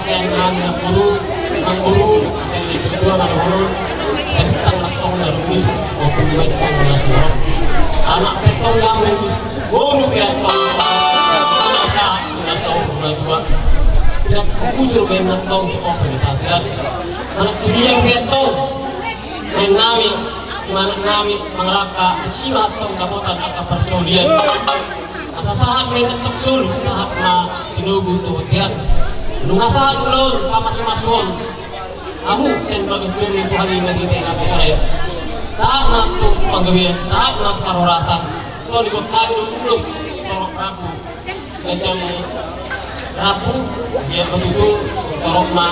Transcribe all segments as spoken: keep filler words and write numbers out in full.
Nang boru, nang boru, akan di tua mana boru, sabintang na tong na rumis, maupun main tong na suara. Anak pe tong na rumis, boru pe tong. Masa, masa umur na tua. Tidak kebujur main na tong, oh, penitatian. Anak dunia pe tong. Main nami, main nami, mangalangka, kecil atong dapotan angka parsaulian. Asa sahat ma i na tong solu, sahat ma tinogu tu bontean. Nunga sahat ulaon pamasu-masuon. Ahu sian bagas joro ni Tuhan i marhite na pasahat. Sahat ma tu panggabean, sahat ma tu parhorasan. Songon i buat hami do ulos sitorop rambu. Siganjang rambu, ia ma tutu torop ma,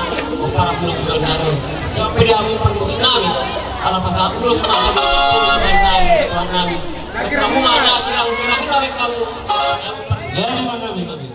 parambu na tulang naro. Jawab pede hami parmusik nami. Ala pasahat ulos ma hami, ulos ma hami, Tuhan nami. Kamu ma na girang-girang, kita wek kamu. Jadi, mana ni kami?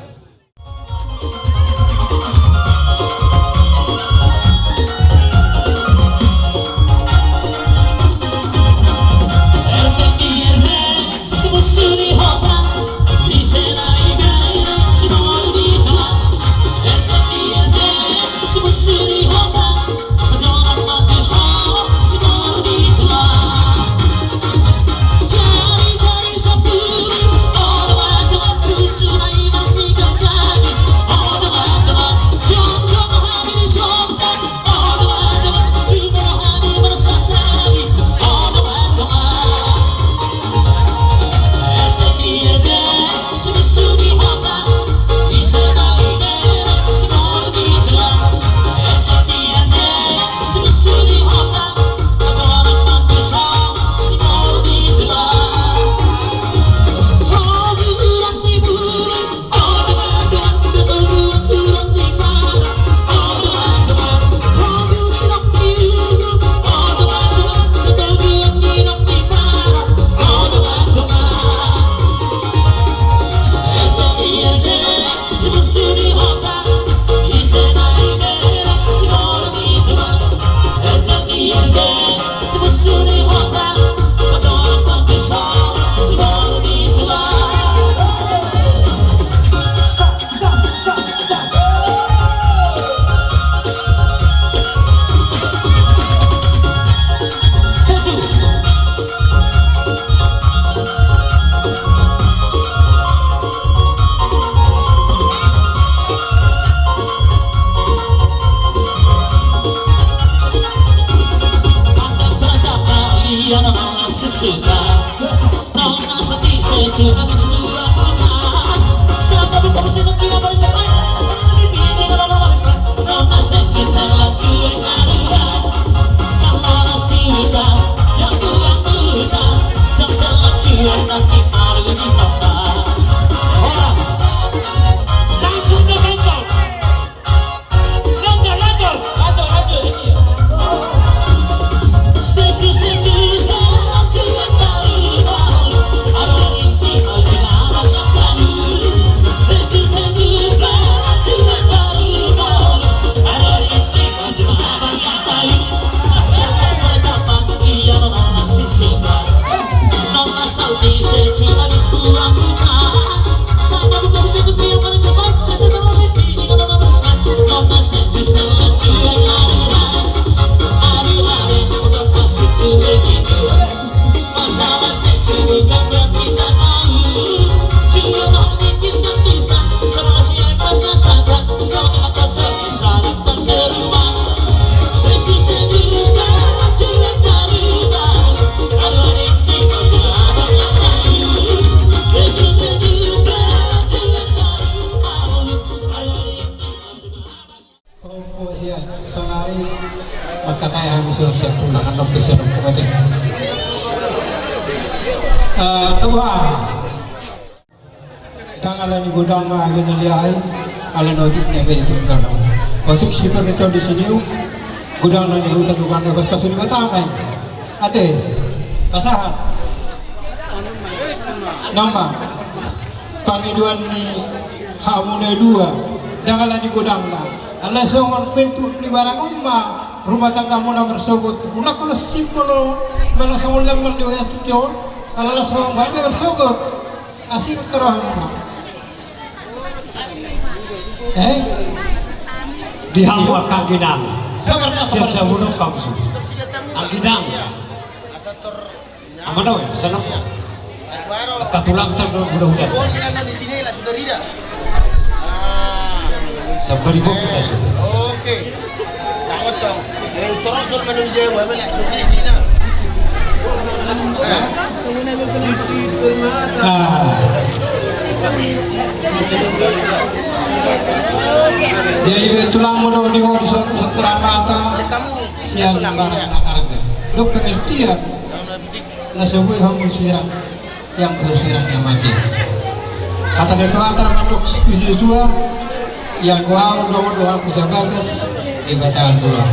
Saonari mangkatai hami so sian tulang, andok pe sian ompu mate. Eh, tabo ah. Ndang ala ni godang ma hami na liai, ala ni otik na bere tunggal. Otik si pernito di sini, godang na ni huta tukang na bas kasuni batama i. Ate, pasahat. Nama. Pangidoan ni hamu na dua, ndang ala ni godangna. Ala songon bentuk ni barang on ma rumah tanggamuna marsogot. Mulak olo simpul on, molo songon lambang di oya titi on. Ala songon babe marsogot. Asik kerohangna. Eh? Di hamu angka angginang. Siap, siap, siap, siap, siap. Angginang. Amang Doi, sana. Angka tulang, mudah-mudahan. Sabar, Ibu, kita sudah. Oke. Jangan dong. Eh, torok jol mana dia, buat apa, lah, sosisi, nah. Eh? Ah. Jadi, be tulang molo di, di son-, songon mata sian barang na arga. Dok pengertian. Na so boi hamu sirang, yang kau sirang yang mati. Hata ni Debata na mandok tu si Josua, ia kau au dohot dohot ku sabagas di batahan bulan.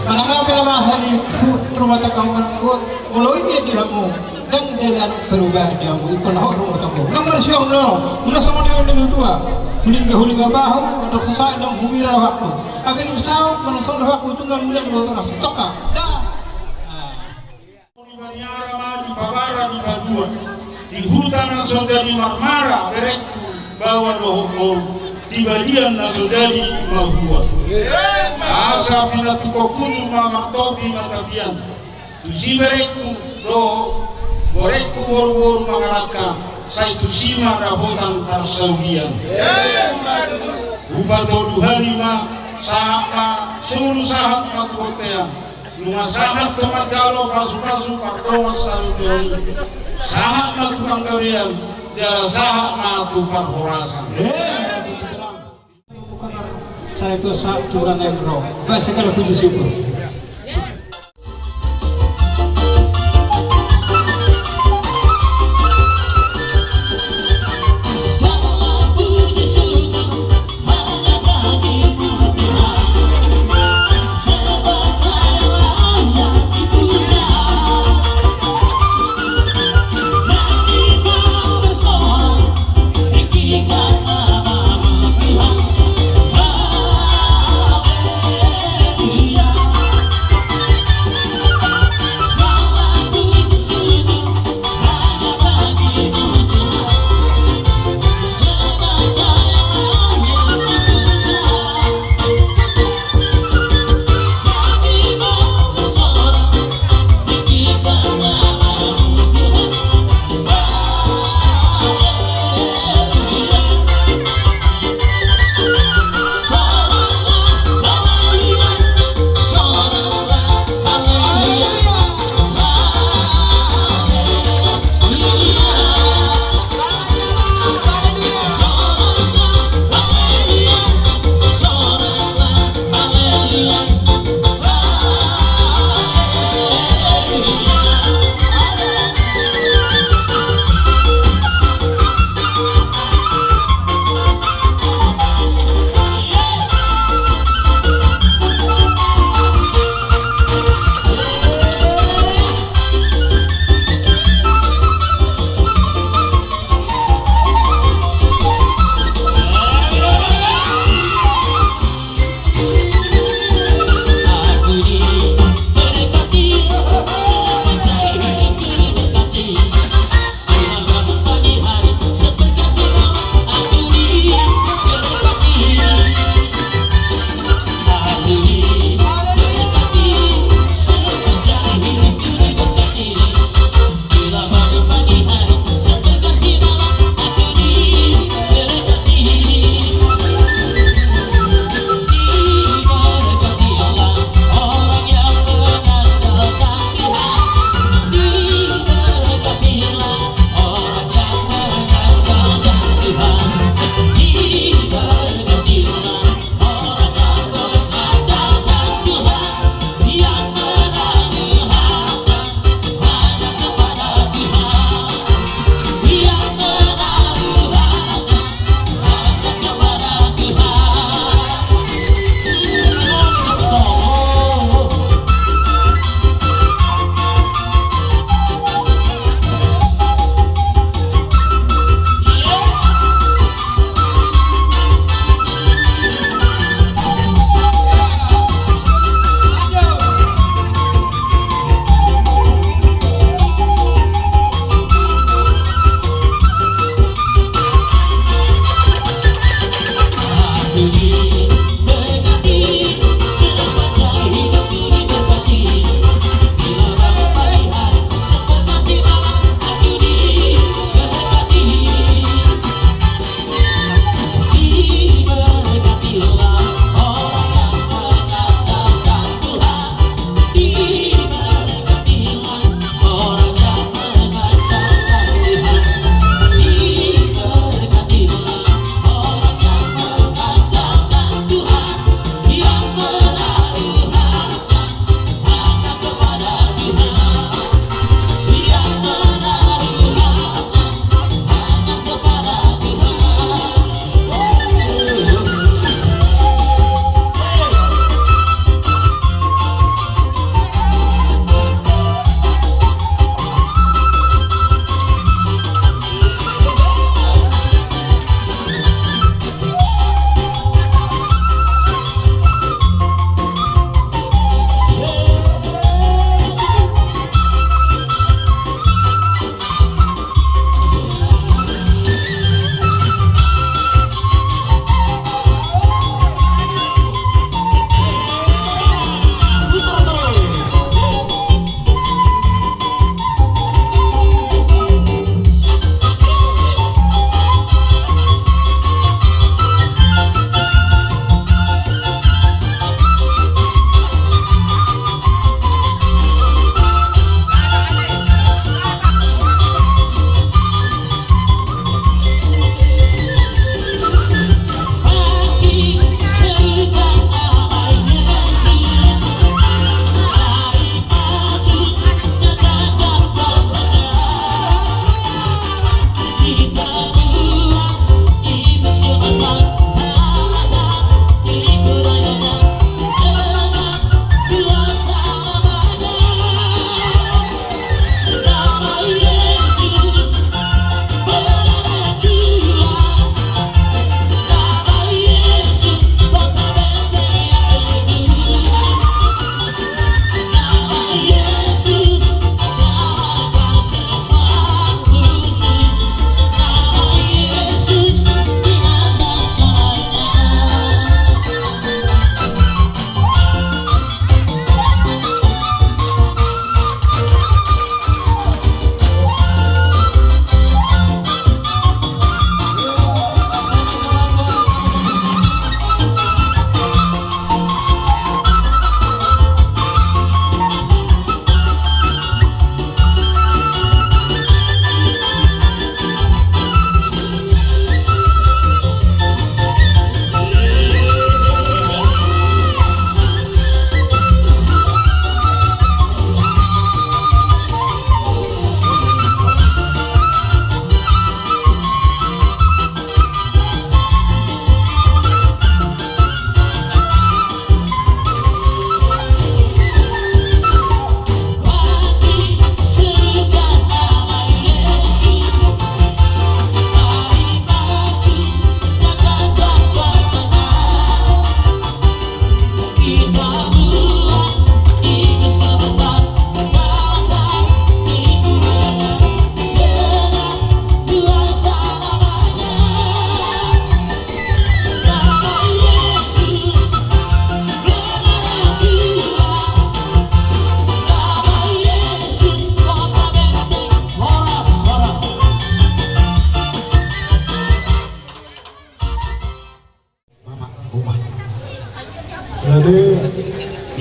Manang ape na maha di ku-, rumah tangga mangkut, molo i di hamu, dang jadi anu perubahan di hamu, ikon hau rumah tangga. Nang marsiong no, mula sama dia ni tutua. Huling ke huling apa hau, untuk sesaat nang humira rohakku. Ape ni saut, mana saut rohakku, tunggal mulia di bawah tanah. Toka, dah. Nah. Di Baniara ma dipabara dipadua, di huta na so jadi marmara berengku baoa dohot boru, di badian na so jadi mahua. Asa pinantikhon huju ma martopi matabian, tusi berengku dohot borengku boruboru mangalangka, sai tusi ma dapotan parsaulian. Hupatolu hali ma sahat ma solu sahat ma tu bontean. Nunga sahat tu manjalo pasupasu pardongan saripeon i. Sahat ma tu panggabean, jala sahat ma tu parhorasan. Eh, tu, tu, tu, tu. Sahat tu na naeng ro. Basa kalau puji syukur.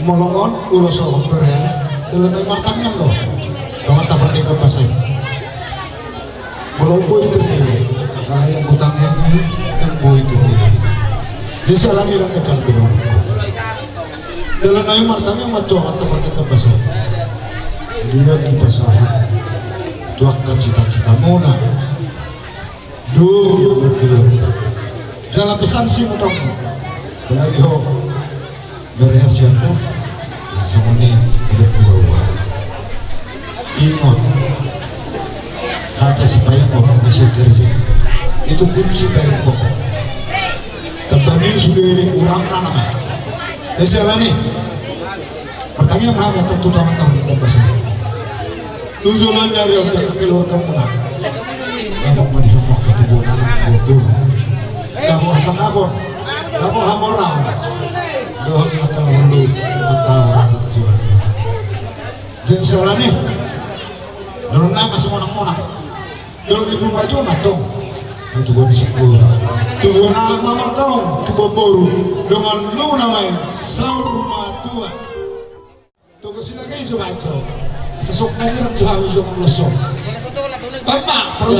Molo on ulos on bere, dalan na i martangiang do tu Amanta Pardenggan Basa i. Molo boi di ternilai, alai anggo tangiang i ndang boi ternilai. Jadi siala ni i ndang gagal be dohononku. Dalan na i martangiang ma tu Amanta Pardenggan Basa i. Dia dipasahat tu angka cita-citamuna. Dung markeluarga. Jala pesan si ma tong. Apalagi ho. Bere Asianda. Songon i, udah tua-tua. Ingot. Hata sipaingot na sian Gereja. Itu kunci paling pokok. Tamba ni sude urang nanam. Jadi siala ni. Martangiang ma hami antong tu Amanta Pardenggan Basa i. Tujuan dari angka keluargamuna. Dapot ma di hamu angka tubuan anak, tubuan boru. Dapot hasangapon. Dapot hamoraon. Dohot angka na porlu. Antau rasa tujuan. Jadi siala ni. Dorong nama semonang-monang. Dorong di pulpa itu ma tong. Tubuan singkur. Tubuan anak ma tong. Tubuan boru. Dongan muna ma i. Saur matua. Tonggo silaga ijo bajo. Asa sok na girang tu hau ijo mangloso. Bapak, perlu.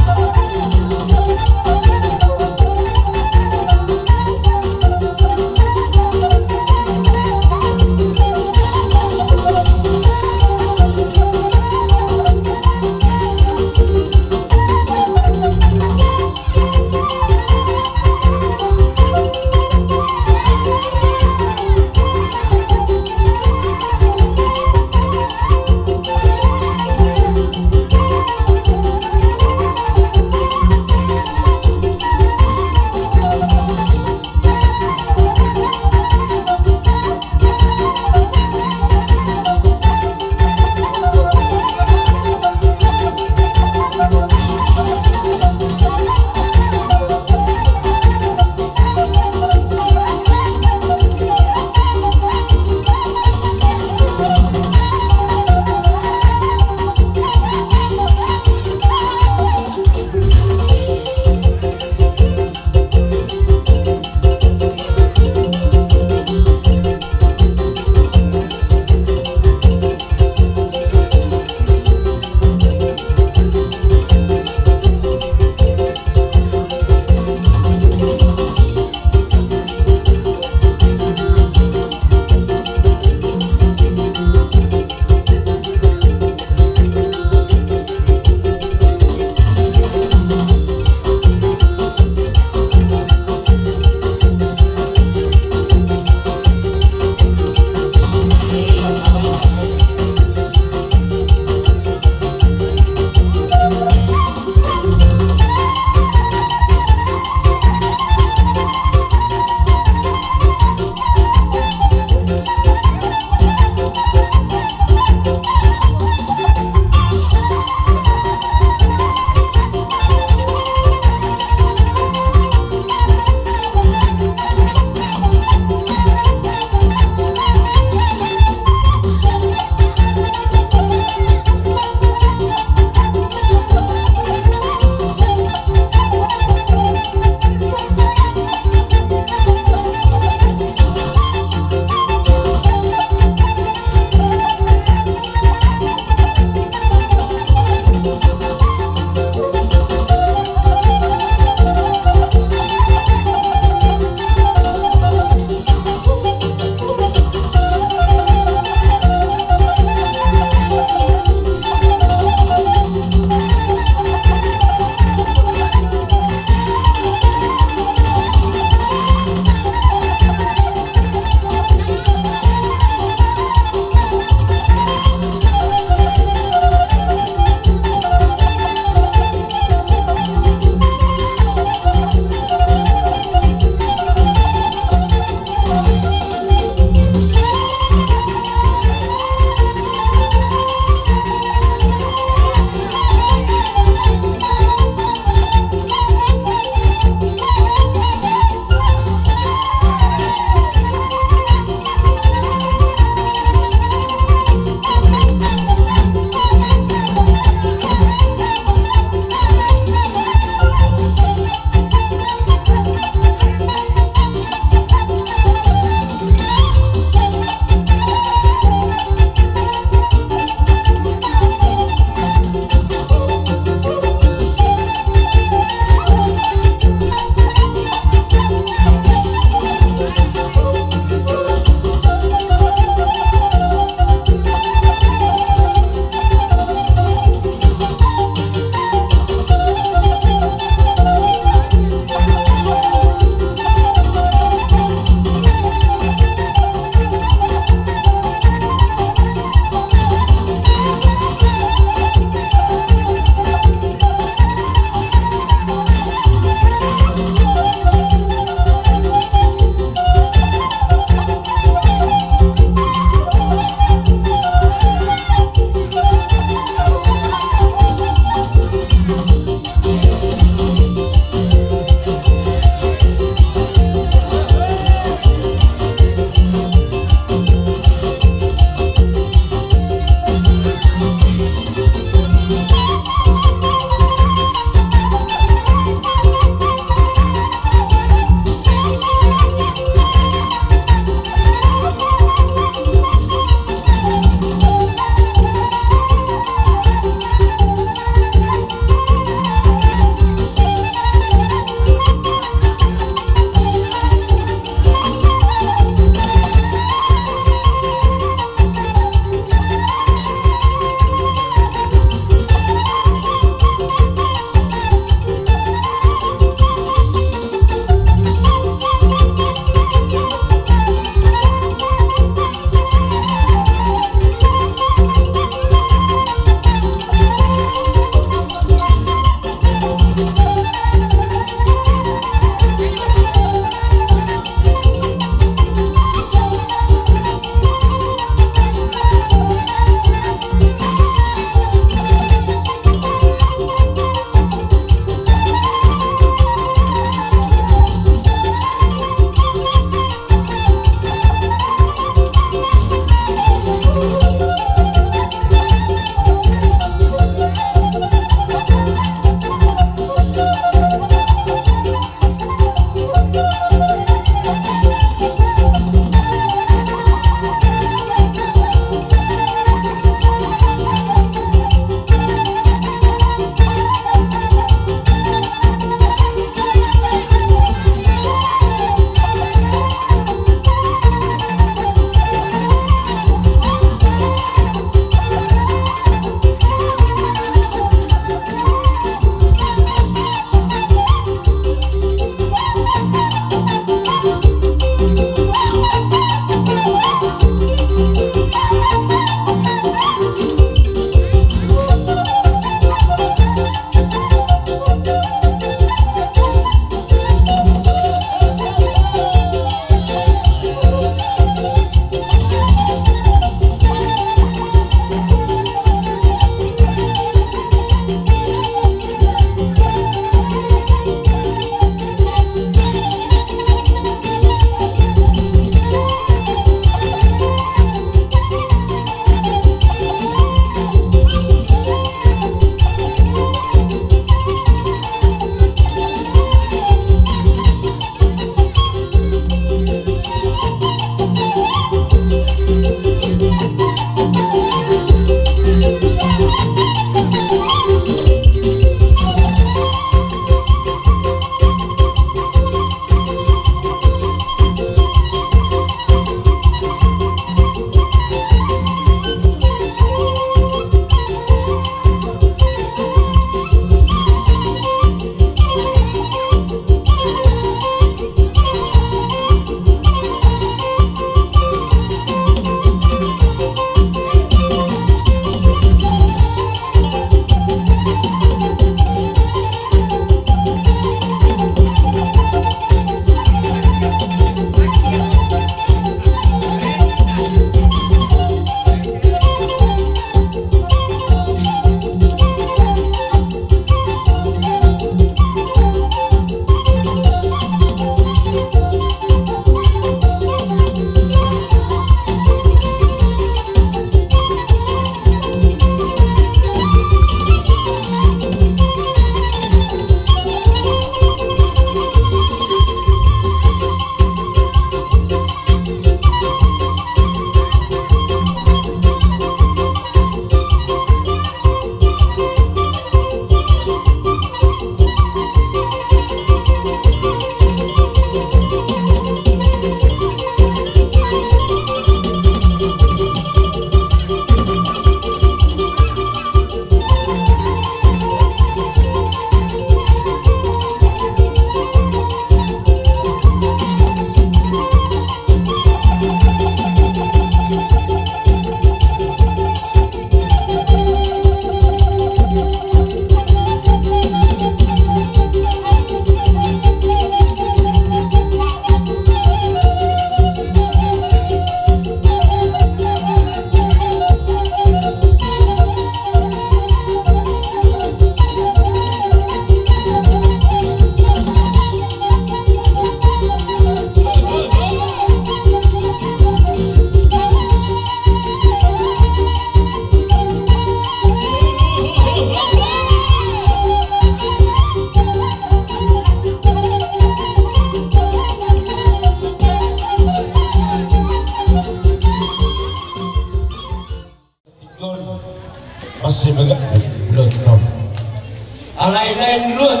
Lain luat,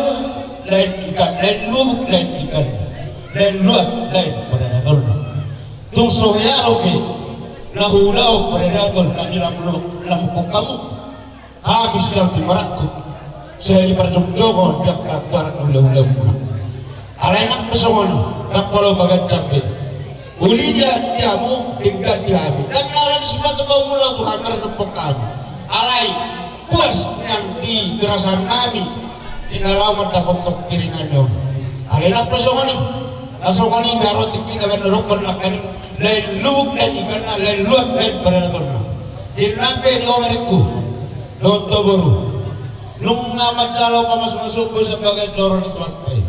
lain ikan, lain lubuk, lain ikan, lain luat, lain paradatonna. Tung so hea dope na huulahon paradaton na di lam, lam, lam hamu. Hami sian Timarangkup, sai diparjongjonghon di angka tuaran hulahulamuna. Alai nang pe songon i, nang polo bagan jambe. Uli dia di hamu, denggan di hami. Ndang na ala ni sipatupaonmuna tu hami mardophon hami. Alai puas nian di pirasaannami, di na laho mandapothon pirinami on. Alai nang pe songon i, na songon i, baru tingki na baen na dohot nangkaning, lain lubuk, lain ikanna, lain luat, lain paradatonna. Jadi nang pe di ho berengku, dohot ho boru, nunga manjalo pamasumasuon boi sian bagas joro ni Tuhanta i.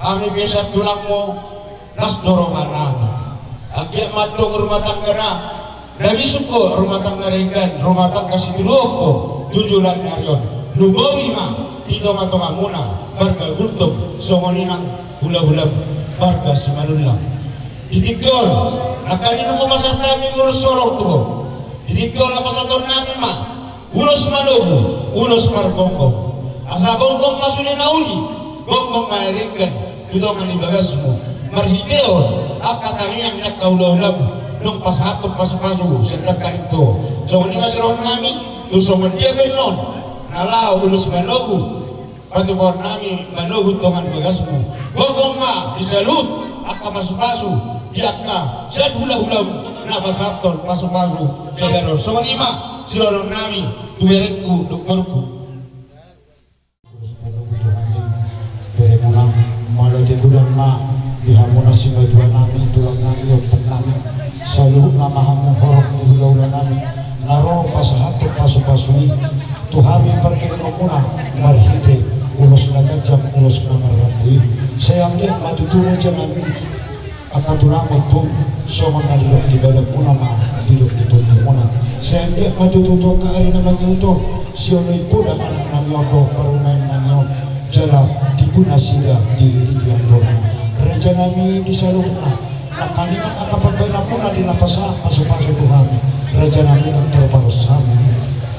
Hami pe sian tulangmu, las do rohanami. Anggiat ma antong rumah tangga na, na bisuk ho, rumah tangga denggan, rumah tangga sitiruon ho tu joloan ni ari on. Lumobi ma di tongatongamuna marga Gultom, songon i nang hulahula marga Simanullang. Di tingki on, nangkaning nunga pasahat hami ulos holong tu ho. Di tingki on na pasahatonnami ma ulos manogu, ulos pargonggom. Asa gonggom ma sude na uli, gonggom ma na denggan tu tonga ni bagasmu. Marhitehon angka tangiang ni angka hulahulamu, nunga pasahathon pasupasu sian nangkaning tu ho. Songon i ma sidohononnami, tung songon dia pe annon na laho ulos manogu, patupaonnami manogu tonga ni bagasmu. Gonggom ma disaluhut angka pasupasu di angka sian hulahulamu na pasahathon pasupasu sadari on. Songon i ma sidohononnami tu berengku dohot borungku. Ulos manogu tu hami beremuna, molo di godang ma di hamu na simatuanami, tulangnami, ompungnami, saluhutna ma hamu horong ni hulahulanami na ro pasahathon pasupasu i tu hami parkelengonmuna marhite ulos na ganjang, ulos na marrambu i. Sai anggiat ma tutu rajanami, angka tulang ompung, songon na didok ni badanmuna ma didok ni tondimuna. Sai anggiat ma tutu tu angka ari na mangihut on, sioloi poda anaknami on dohot parumaennami on, jala tibu nasida dililiti andorna. Rajanami di saluhutna, nangkaning angka pambahenanmuna di na pasahat pasupasu tu hami, rajanami, nunga tarbahen hami.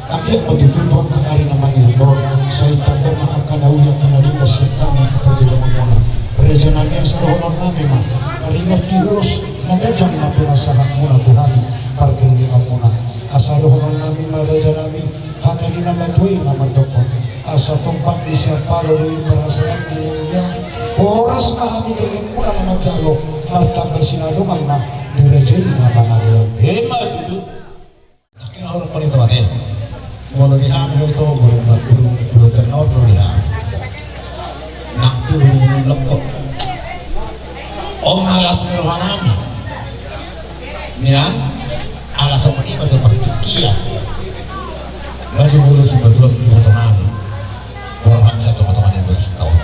Anggiat ma tutu tu angka ari na mangihut on, sai tanda ma angka na uli, angka na denggan sian hami parkelengonmuna. Rajanami, asa dohononnami ma taringot di ulos na ganjang na pinasahatmuna tu hami parkelengonmuna. Asa dohononnami ma rajanami, hata ni na matua i na mandokhon: Asa tompak ni siampalo do i parasaan ni na mulia. Horas ma hami kelengenmuna na manjalo, martamba sinadongan ma di raja i na mangalean. Emma tutu. Nangkin ahu rap pangidoan i. Molo di hami do ito, molo di hami do ito, molo di hami. Nang tu molo di hami do ito. On ma las ni rohanami. Nian, ala songon i ma tu partingkian. Baju bulu si batuan di foto nami. Borhat sa tonga-tonga ni belas taon.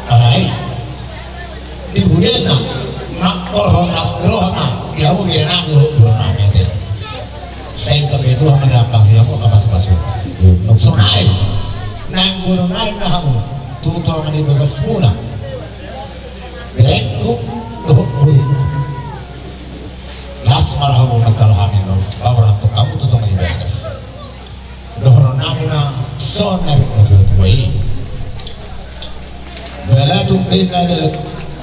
Alai, di budelna, na porhon las ni roha ma, di hamu bere nami, dohot boru nami ate. Sai tabe Tuhan ma di angka hiamu angka pasupasu. Sonai, nang boru nami ma hamu, tu tonga ni bagasmuna. Berengku, dohot boru. Las ma rohamu manjalo hami, paborhathon hamu tu tonga ni bagas. Dohonon nami ma songon na nidok ni natua-tua i. Balatuk baen na dalan,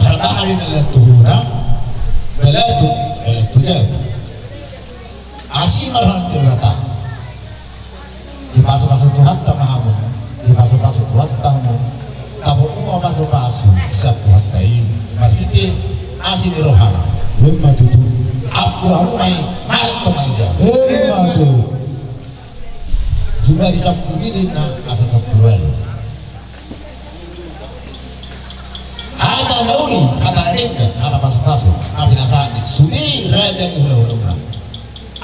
harbanga baen na dalan tu hula, balatuk dalan tu jabu. Asi ma roha ni Debata. Dipasupasu Tuhanta ma hamu, dipasupasu Tuhanta hamu. Taboan ma pasupasu sian Tuhanta i marhite asi ni rohana. Emma tutu. Ampu hamu ma i martonga ni jabu. Emma tutu. Jumadi sampulu lima, asa sampulu ualu. Hata na uli, hata na denggan, hata pasupasu, na pinasahat ni sude raja ni hulahula.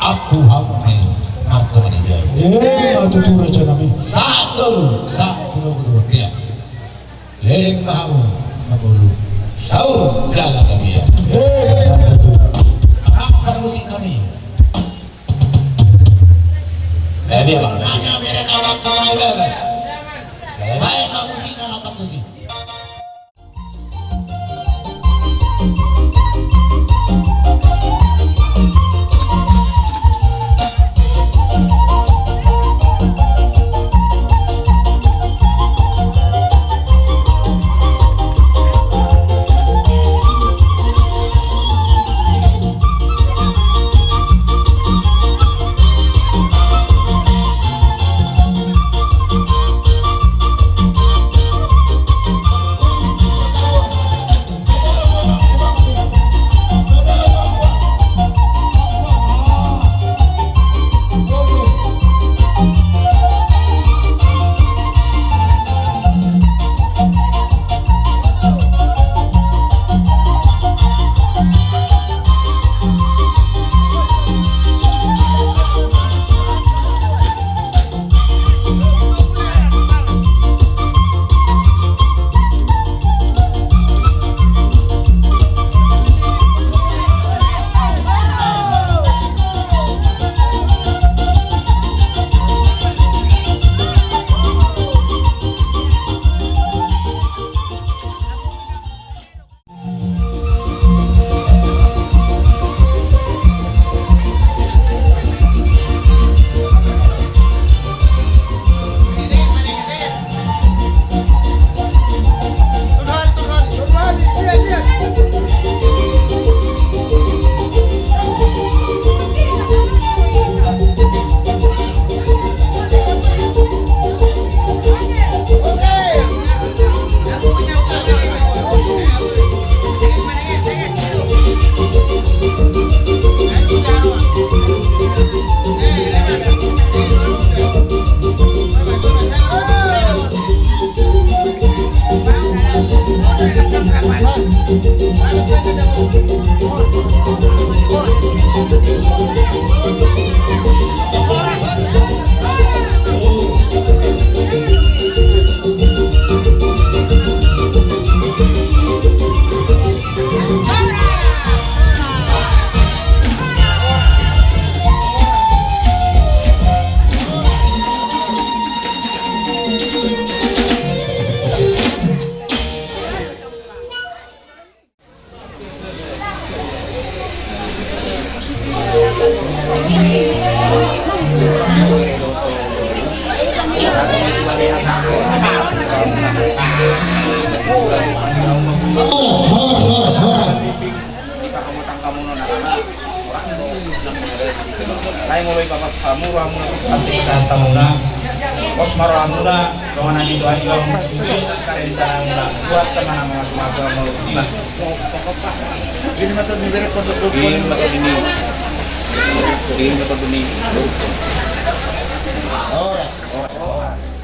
Ampu hamu ma i martonga ni jabu. Emma tutu raja nami. Sahat solu, sahat tu na boru tu bontean. Leleng ma hamu mangolu. Saur jala gabe. Emma tutu. Angka parmusik nami. Lebih nanya bere na lambat tu na bagas. Baen ma musikna lambat tusi. Ai molo i bapak hamu rohamuna, ate hita hamuna. Pos ma rohamuna, dongan nami dohot i on, sude angka rencanamuna, buat ma na mangasumasu hamu, ima. Ini ma tondimi. Ini ma tondimi. Ini ma tondimi. Horas, horas, horas.